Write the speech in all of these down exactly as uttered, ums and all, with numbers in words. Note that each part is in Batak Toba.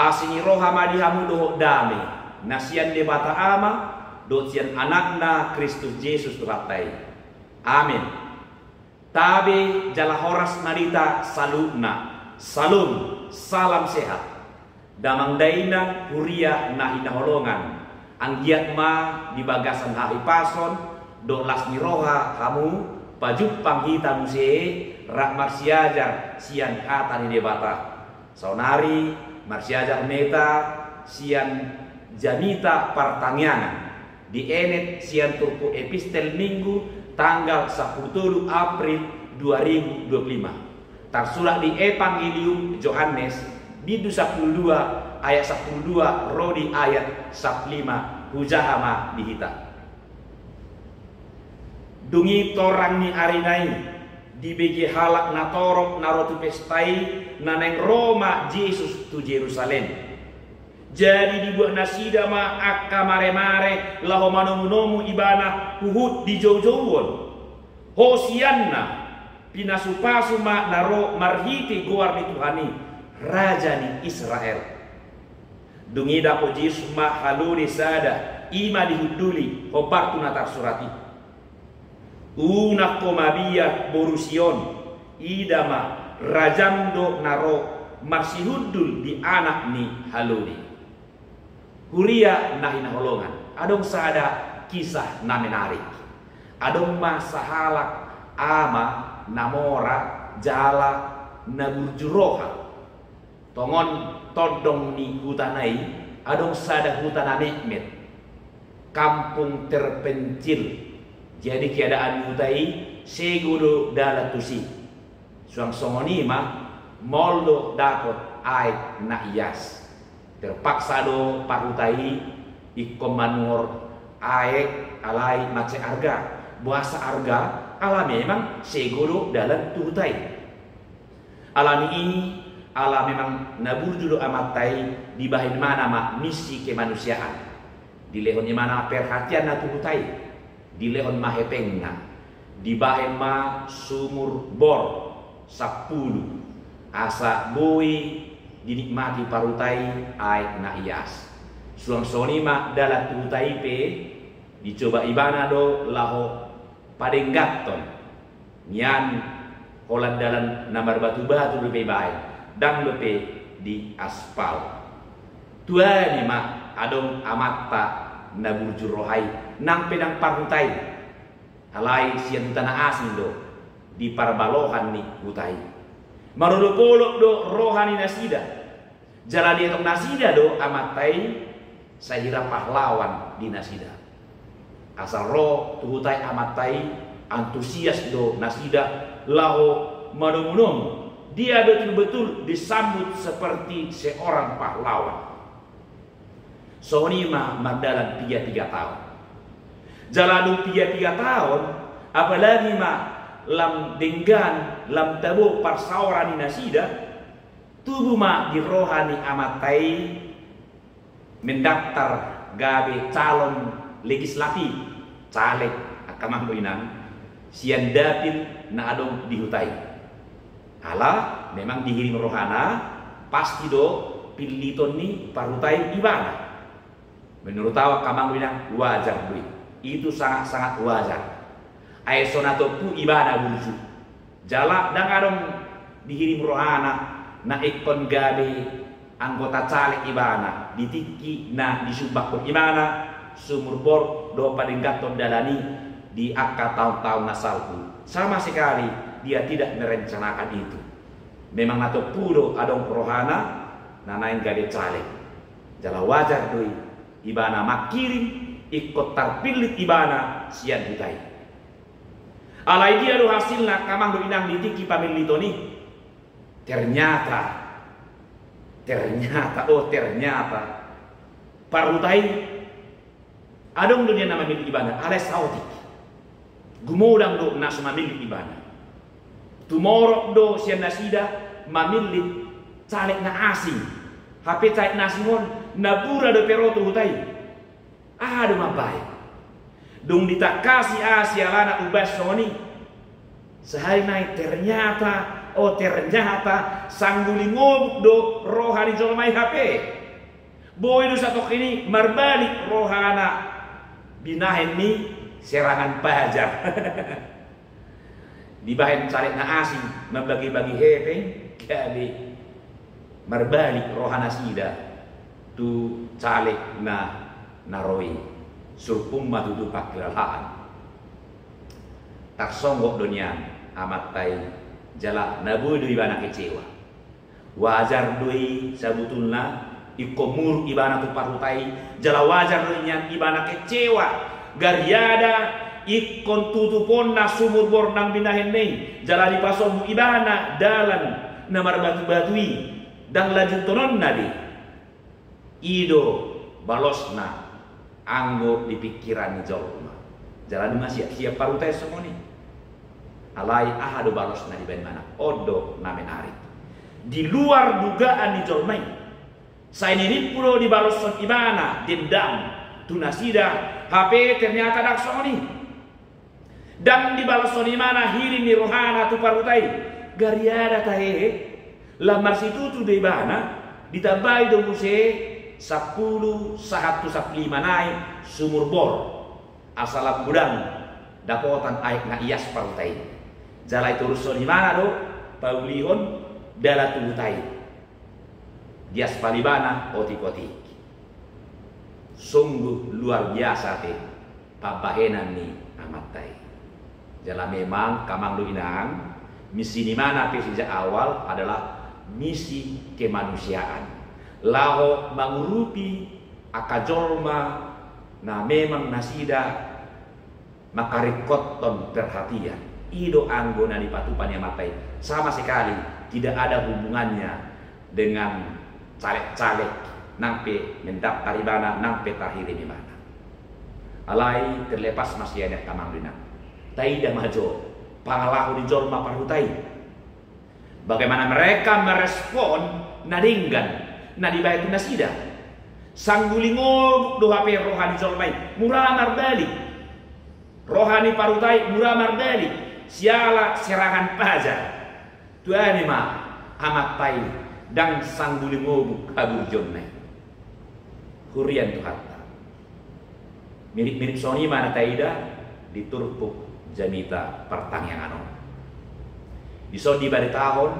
Asi ni roha ma di hamu dohot dame, na sian Debata Ama, dohot sian Anakna Kristus Jesus Tuhanta i. Amen. Tabe jala horas ma di hita saluhutna. Salom, salam sehat. Damang dainang, huria na hinaholongan, anggiat ma di bagasan hahipason dohot las ni roha hamu pajumpang hita muse rap marsiajar sian hata ni Debata. Saonari marsiajar ma hita sian jamita partangiangan, dienet sian turpuk epistel Minggu tanggal sampulu tolu April dua ribu dua puluh lima. Tarsurat di Evangelium Johannes, bindu sampulu dua, ayat sampulu dua ro di ayat sampulu lima. Hujaha ma di hita. Dung i torang ni arina i, dibege halak natorop na ro tu pesta i, na naeng ro ma Jesus tu Jerusalem. Jadi dibuat nasida ma angka maremare laho manomunomu Ibana huhut di joujouon. Hosianna, pinasupasu ma na ro marhite goar ni Tuhan i, Raja ni Israel. Dung i dapot Jesus ma halode sada, i ma dihunduli hombar tu na tarsurat i: Unang ho mabiar, boru Sion, ida ma, rajam do na ro marsihundul di anak ni halode. Huria na hinaholongan, adong sada kisah na menarik. Adong ma sahalak ama na mora jala na burju roha. Tongon tondong ni hutana i, adong sada huta na metmet, kampung terpencil. Jadi keadaan ni huta i, sego do dalan tusi. Suang songon i ma, maol do dapot aek na ias. Terpaksa do parhuta i ingkon manuhor aek, alai mansai arga. Boasa arga? Ala memang sego do dalan tu huta i. Alani i, ala memang na burju do amanta i, dibahen ibana ma misi kemanusiaan. Dilehon ibana perhatianna tu huta i, dilehon ma hepengna, dibahen ma sumur bor sampulu, asa boi dinikmati parhuta i aek na ias. Suang songon i ma dalan tu huta i pe, dicoba ibana do laho padengganhon. Nian holan dalan na marbatu-batu dope ibaen, ndang dope diaspal. Tuani ma adong amanta na burju roha i, nang pe ndang parhuta i. Alai sian huta na asing do, di parbalohan ni huta i. Marolopolop do roha ni nasida. Jala dietong nasida do amanta i sahira pahlawan di nasida. Asal ro tu huta i amanta i, antusias do nasida laho manomunomu. Dia betul-betul disambut seperti seorang pahlawan. Songon i ma mardalan piga-piga taon. Jala dung piga-piga taon, apalagi ma lam denggan, lam tabo parsaoran ni nasida, tubu ma di roha ni amanta i mendaftar gabe calon legislatif, caleg, angka amang dohot inang, sian dapil na adong di huta i. Ala memang dihirim rohana, pasti do pilliton ni parhuta i ibana. Menurut au, angka amang dohot inang, wajar do i. Itu sangat-sangat wajar. Ai so na tompu ibana burju. Jala ndang adong dihirim rohana na ingkon gabe anggota caleg ibana di tingki na disumbanghon ibana sumur bor dohot padengganhon dalan i di angka taon-taon na salpu. Sama sekali dia tidak merencanakan itu. Memang na tompu do adong rohana na naeng gabe caleg. Jala wajar do i ibana mangkirim ingkon tarpillit ibana sian huta i. Alai dia do hasilna, angka amang dohot inang, di tingki pamilliton i? Ternyata, ternyata, oh ternyata, parhuta i adong do nian na mamillit ibana, alai saotik. Gumodang do na so mamillit ibana. Tumorop do sian nasida mamillit caleg na asing. Hape caleg na asing on na bura dope ro tu huta i. Aha do mambahen? Dung ditangkasi aha sialana umbahen songon i, sahali nai ternyata, O, ternyata sangguli ngobuk do roha ni jolma i hape. Boi do satongkin i marbalik rohana binahen ni serangan pajar. Dibahen caleg na asing mambagi-bagi hepeng, gabe marbalik rohanasida tu caleg na, na ro i. Surpung ma tutu pangkilalaan. Tarsonggot do nian amanta i, jala na boi do ibana kecewa. Wajar do i sabutulna, ingkon muruk ibana tu parhuta i, jala wajar do nian ibana kecewa. Gariada ingkon tutuponna sumur bor nang binahenna i, jala dipasombu ibana dalan na marbatu-batu i, ndang lanjuthononna be. I do balosna anggo di pingkiran ni jolma. Jala nunga siap-siap parhuta i songon i. Alai aha do balosna dibahen ibana? On do na menarik. Di luar dugaan ni jolma i. Sai nirimpu do dibaloshon ibana dendam tu nasida, hape ternyata ndang songon i. Ndang dibaloshon ibana hirim ni rohana tu parhuta i. Gariada tahe, lam marsitutu do ibana, ditambai do muse sampulu sahat tu sampulu lima nai sumur bor. Asa lam godang dapotan aek na ias parhuta i. Jala itorushon ibana do paulihon dalan tu huta i. Diaspal ibana otik-otik. Sungguh luar biasa pe pambahenan ni amanta i. Jala memang, amang dohot inang, misi ni ibana pe sejak awal adalah misi kemanusiaan. Laho mangurupi angka jolma na memang nasida mangkaringkothon perhatian. I do anggo na dipatupa ni amanta i. Sama sekali tidak ada hubungannya dengan caleg-caleg nang pe mendaftar ibana, nang pe tarhirim ibana. Alai terlepas masian i, amang dohot inang, taida ma jo pangalaho ni jolma parhuta i. Bagaimana mereka merespon na denggan na dibahen tu nasida? Sangguli ngobuk do hape roha ni jolma i, mura marbalik. Roha ni parhuta i mura marbalik siala serangan pajar. Tuani ma amanta i, ndang sangguli ngobuk haburjuonna i. Hurian Tuhanta. Mirip-mirip songon i ma na taida di turpuk jamita partangiangan on. Dison dibaritahon,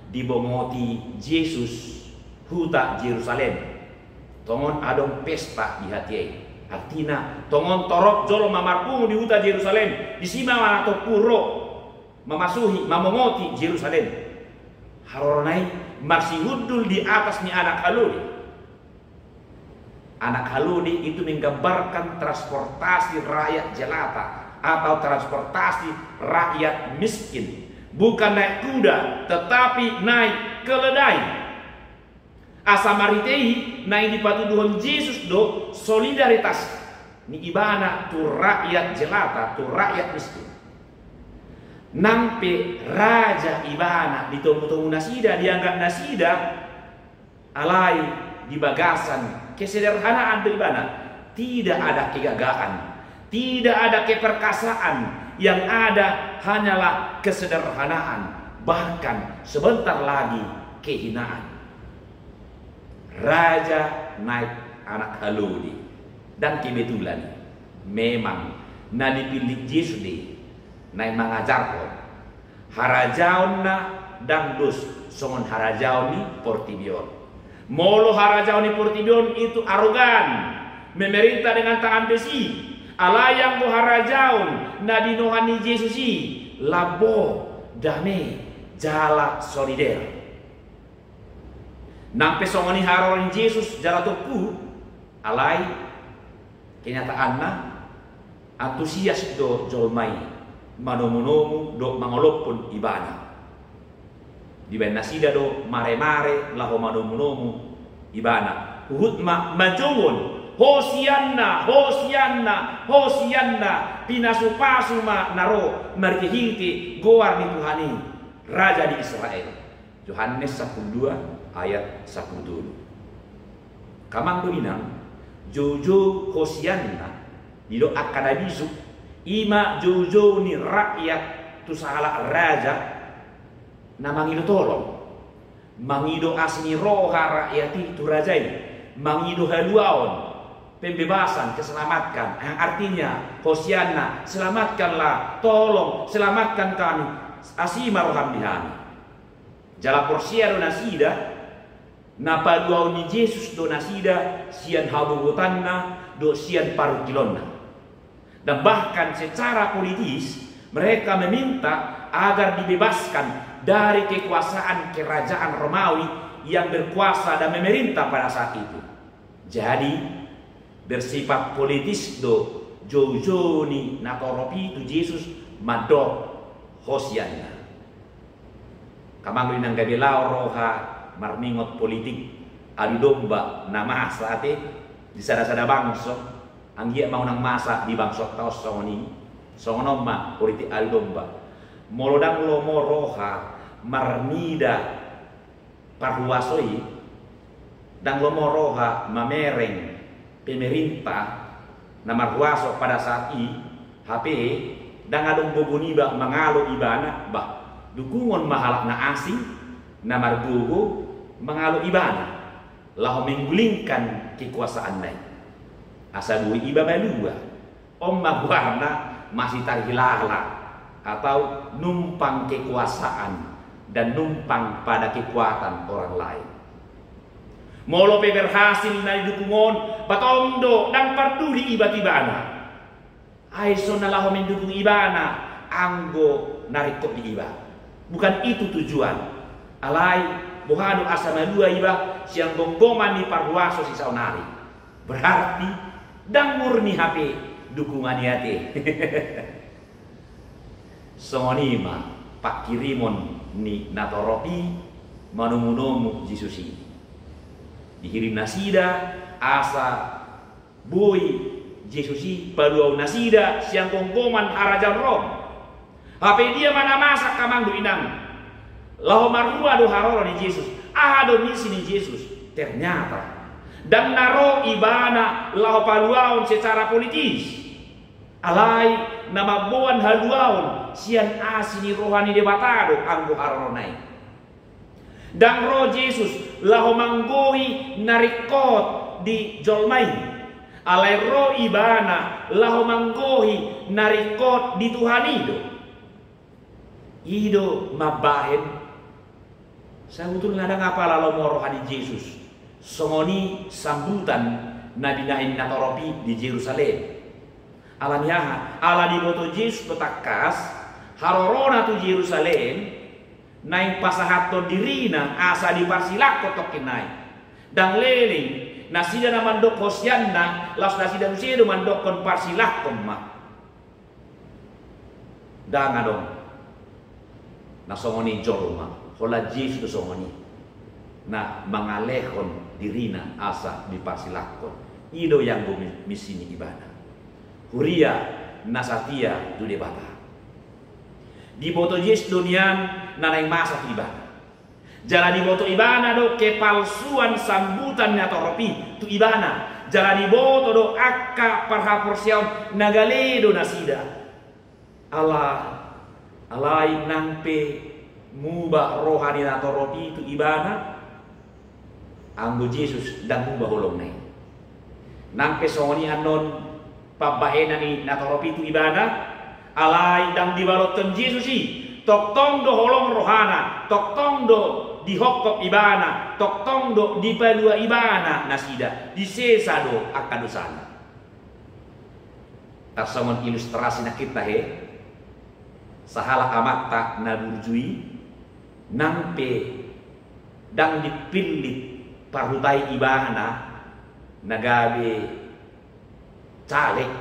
dibongoti Jesus huta Jerusalem. Tongon adong pesta di hatiha i. Artina, tongon torop jolma marpungu di huta Jerusalem. Disi ma na tompu ro mamasuhi, mamongoti Jerusalem. Harorona i marsihundul di atas ni anak halode. Anak halode itu menggambarkan transportasi rakyat jelata atau transportasi rakyat miskin. Bukan naik kuda, tetapi naik keledai. Asa marhite i, naeng dipatuduhon Jesus do solidaritas ni ibana tu rakyat jelata, tu rakyat miskin. Nang pe raja ibana di tongu-tongu nasida, dianggap nasida, alai di bagasan kesederhanaan do ibana. Tidak ada kegagahan, tidak ada keperkasaan, yang ada hanyalah kesederhanaan, bahkan sebentar lagi kehinaan. Raja naik anak halode. Ndang kebetulan i. Memang na dipillit Jesus do i naeng mangajarhon. Harajaonna ndang dos songon harajaon ni portibi on. Molo harajaon ni portibi on itu arogan, memerintah dengan tangan besi. Alai anggo harajaon na dinohan ni Jesus i, lambok, dame, jala solider. Nang pe songon i haroro ni Jesus jala tompu, alai kenyataanna antusias do jolma i manomu-nomu dohot mangolophon ibana. Dibaen nasida do mare-mare laho manomu-nomu ibana. Huhut ma manjouhon, Hosianna, Hosianna, Hosianna, pinasu-pasu ma na ro marhite-hite goar ni Tuhan i, Raja di Israel. Johannes sampulu dua ayat sampulu tolu. Amang dohot inang, joujou Hosianna, didok angka na bisuk, i ma joujou ni rakyat tu sahalak raja, na mangido tolong, mangido asi ni roha rakyat i tu raja i, mangido haluaon, pembebasan, keselamatkan, yang artinya Hosianna, selamatkanlah, tolong, selamatkan kami, asi ma roham di hami. Jala porsea do nasida, na paluaon ni Jesus do nasida sian habobotanna dohot sian parungkilonna. Dan bahkan secara politis, mereka meminta agar dibebaskan dari kekuasaan kerajaan Romawi yang berkuasa dan memerintah pada saat itu. Jadi, bersifat politis do joujou ni natorop i tu Jesus mandok Hosianna. Angka amang dohot inang, gabe laho roha marningot politik adu domba na masa ate di sada-sada bangso. Anggiat ma unang masa di bangsonta on songon i. Songon on ma politik adu domba. Molo ndang lomo roha marnida parhuaso i, ndang lomo roha mamereng pemerintah na marhuaso pada saat i, hape ndang adong gogo niba mangalo ibana, bah, dukungon ma halak na asing na margogo mangalo ibana, laho menggulingkan kekuasaanna i, asa boi iba malua. On ma goarna masih terhilala atau numpang kekuasaan dan numpang pada kekuatan orang lain. Molo pe berhasil na nidukung on, bah tong do ndang parduli iba tu ibana. Ai so na laho mendukung ibana anggo na ringkot di iba. Bukan itu tujuan. Alai boha do asa malua iba sian gonggongan ni parhuaso sisaonari. Berarti ndang murni hape dukungan i ate. Songon i ma pangkirimon ni natorop i manomu-nomu Jesus i. Dihirim nasida asa boi Jesus i paluaon nasida sian gonggongan harajaon Rom. Hape dia ma na masa, angka amang dohot inang? Laho marhua do haroro ni Jesus. Aha do misi ni Jesus? Ternyata ndang na ro ibana laho paluaon secara politis. Alai na mamboan haluaon sian asi ni roha ni Debata do anggo harorona i. Ndang ro Jesus laho manggohi na ringkot di jolma i. Alai ro ibana laho manggohi na ringkot di Tuhan i do. I do mambahen sabotulna ndang apala lomo roha ni Jesus. Songon i sambutan na binahen natorop i di Jerusalem. Ala ni aha? Ala diboto Jesus do tangkas harorona tu Jerusalem, naeng pasahathon dirina asa diparsilangkon tongkin nai. Ndang leleng nasida na mandok Hosianna, laos nasida muse do mandokkon parsilangkon ma. Ndang adong na songon i jolma, holan Jesus do songon i, na mangalehon dirina asa diparsilangkon. I do ianggo mi-, misi ni ibana. Huria na satia tu Debata. Diboto Jesus do nian na naeng masa tu ibana. Jala diboto ibana do kepalsuan sambutan ni natorop i tu ibana. Jala diboto do angka parhaporseaon na gale do nasida. Ala, alai nang pe muba roha ni natorop i tu ibana, anggo Jesus ndang muba holongna i. Nang pe songon i annon pambahenan ni natorop i tu ibana, alai ndang dibalothon Jesus i. Tongtong do holong rohana, tongtong do dihophop ibana, tongtong do dipalua ibana nasida, disesa do angka dosana. Tarsongon ilustrasi nangkin tahe, sahalak amanta na burju i, nang pe ndang dipillit parhuta i ibana na gabe caleg,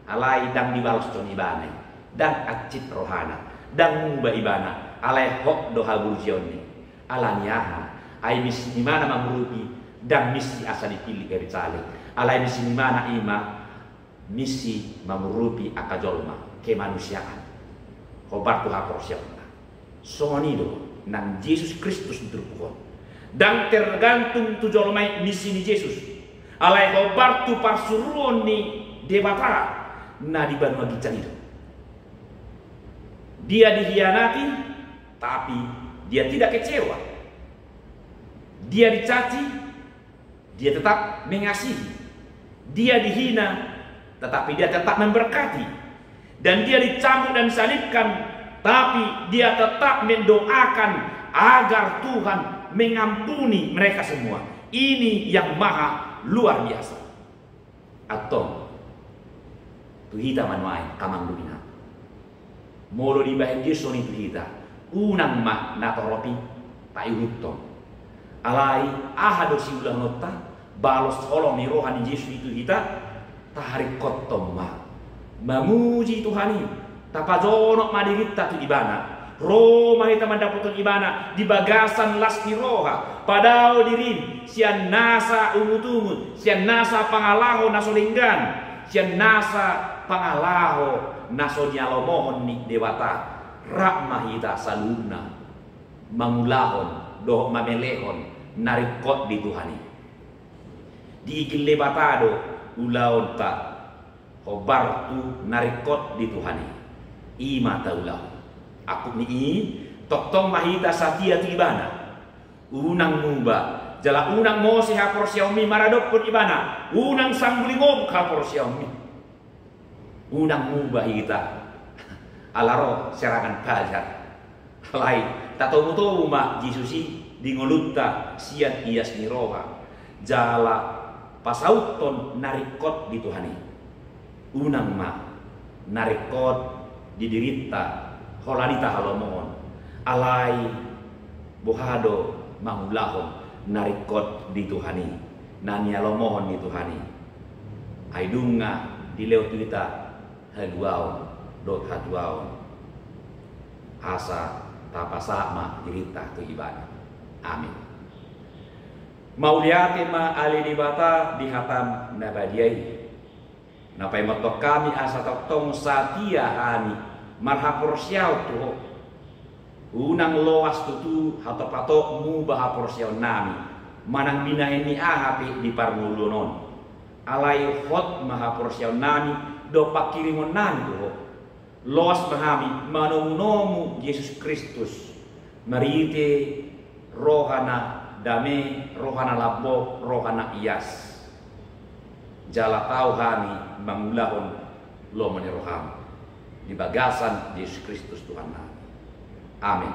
alai ndang dibaloshon ibana i, ndang hansit rohana, ndang muba ibana, alai hot do haburjuonna i. Ala ni aha? Ai misi ni ibana mangurupi, ndang misi asa dipillit gabe caleg. Alai misi ni ibana i ma misi mangurupi angka jolma, kemanusiaan. Hombar tu haporseaonna. Songon i do nang Jesus Kristus di turpuk on. Ndang tergantung tu jolma i misi ni Jesus. Alai hombar tu parsuruon ni Debata na di banua ginjang i do. Dia dihianati, tapi Dia tidak kecewa. Dia dicaci, dia tetap mengasihi. Dia dihina, tetapi dia tetap memberkati. Dan dia dicambuk dan disalibkan, tapi dia tetap mendoakan agar Tuhan mengampuni mereka semua. Ini yang maha luar biasa. Antong, tu hita ma nuaeng, amang dohot inang. Molo dibahen Jesus songon i tu hita, unang ma na torop i taihuthon. Alai aha do siulahononta? Balos holong ni roha ni Jesus i tu hita, taringkothon ma, mamuji Tuhan i, tapajonok ma dirinta tu Ibana. Ro ma hita mandapothon Ibana di bagasan las ni roha, padao dirim sian nasa ungut-ungut, sian nasa pangalaho na so denggan, sian nasa pangalaho na so nialomohon ni Debata. Rap ma hita saluhutna mangulahon dohot mamelehon na ringkot di Tuhan i. Diigil Debata do ulaonta hombar tu na ringkot di Tuhan i. I ma taulahon. Angkup ni i, tongtong ma hita satia tu Ibana. Unang muba, jala unang mose haporseaonmi maradophon Ibana. Unang sambuli ngobuk haporseaonmi. Unang muba hita ala ro serangan fajar. Alai tatomu-tomu ma Jesus i di ngolunta sian ias ni roha, jala pasauthon na ringkot di Tuhan i. Unang ma na ringkot di dirinta holan i tahalomohon, alai boha do mangulahon na ringkot di Tuhan i, na nialomohon ni Tuhan i. Ai dung na dilehon tu hita haluaon dohot hatuaon, asa tapasahat ma dirinta tu Ibana. Amin. Mauliate ma ale Debata di hataM na badia i, na paimothon hami asa tongtong satia hami marhaporseaon tu Ho. Unang loas tutu hatop-hatop muba haporseaonnami manang binahen ni aha pe di parngoluon on. Alai hot ma haporseaonnami dohot panghirimonnami tu Ho. Loas ma hami manomu-nomu Jesus Kristus marhite roha na dame, roha na lambok, roha na ias. Jala tau hami mangulahon lomo ni rohaM di bagasan Jesus Kristus Tuhannami. Amin.